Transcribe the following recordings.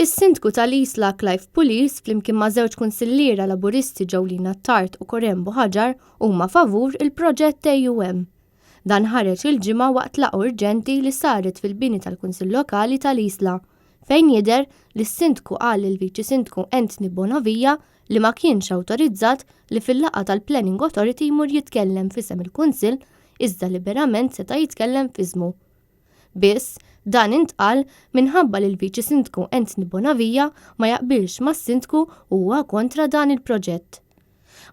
Is-Sindku tal-Isla Clive Pulis flimkien ma' żewġ kunsilliera Laburisti Jolene Attard u Corinne Buhagiar huma favur il-proġett AUM. Dan ħareġ il-Ġimgħa waqt laqgħa urġenti li saret fil-bini tal-Kunsill Lokali tal-Isla, fejn jidher li s-Sindku qal lill-Viċi Sindku Anthony Bonavia li ma kienx awtorizzat li fil-laqgħa tal-Planning Authority jmur jitkellem f'isem il-Kunsill iżda liberament seta' jitkellem f'ismu. Biss, dan intqal minħabba li l-Viċi Sindku Anthony Bonavia ma jaqbilx mas-Sindku u huwa kontra dan il-proġett.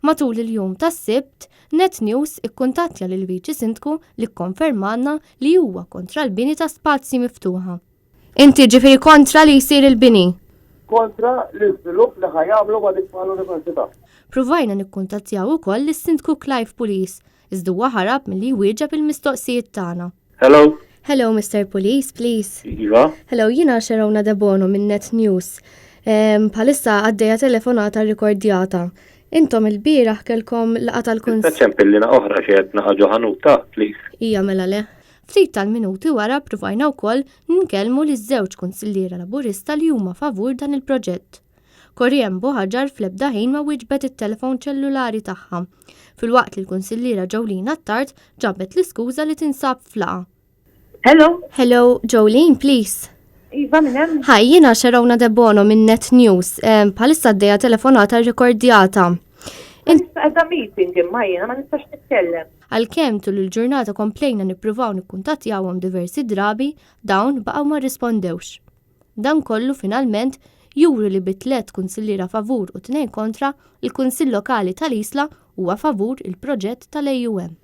Matul il-jum tas-Sibt, Net News ikkuntattja lill-Viċi Sindku li kkonfermalna li huwa kontra l-bini ta' spazji miftuħa. Inti ġifieri kontra li jsir il-bini? Kontra l-iżvilupp li ħa jagħmlu ma' dik mal-Università. Pruvajna nikkuntattjaw ukoll lis-Sindku Clive Pulis, iżda huwa ħarab milli jwieġeb il-mistoqsijiet tagħna. Hello. Hello, Mr. Pulis, please. Iva. Hello, jiena Sharona Debono minn Net News. Bħalissa għaddejja telefonata rikordjata. Intom il-bieraħ kellkom laqgħa tal-kunsill. Tista' ċempillina oħra xi qed naqa' ġo ħanut ta' please. Ija mela le. Ftit tal-minuti wara ppruvajna wkoll nkellmu liż-żewġ kunsilliera Laburista li huma favur dan il-proġett. Corianne Buhagiar fl-ebda ħin ma wieġbet it-telefon ċellulari tagħha, filwaqt li l-Kunsilliera Jolene Attard ġabet l-iskuża li tinsab f'laqgħa. Hello. Hello, Jolene, please. Iva, minn hemm? Hi, jiena Sharona Debono minn Net News. Bħalissa għaddejja telefonata rrekordjata. Issa qiegħda meeting imma jiena ma nistax nitkellem. Għalkemm tul il-ġurnata komplejna nippruvaw nikkuntattjawhom diversi drabi, dawn baqgħu ma rrispondewx. Dan kollu finalment juri li bi tlett kunsilliera favur u tnejn kontra, il-Kunsill Lokali tal-Isla huwa favur il-proġett tal-AUM.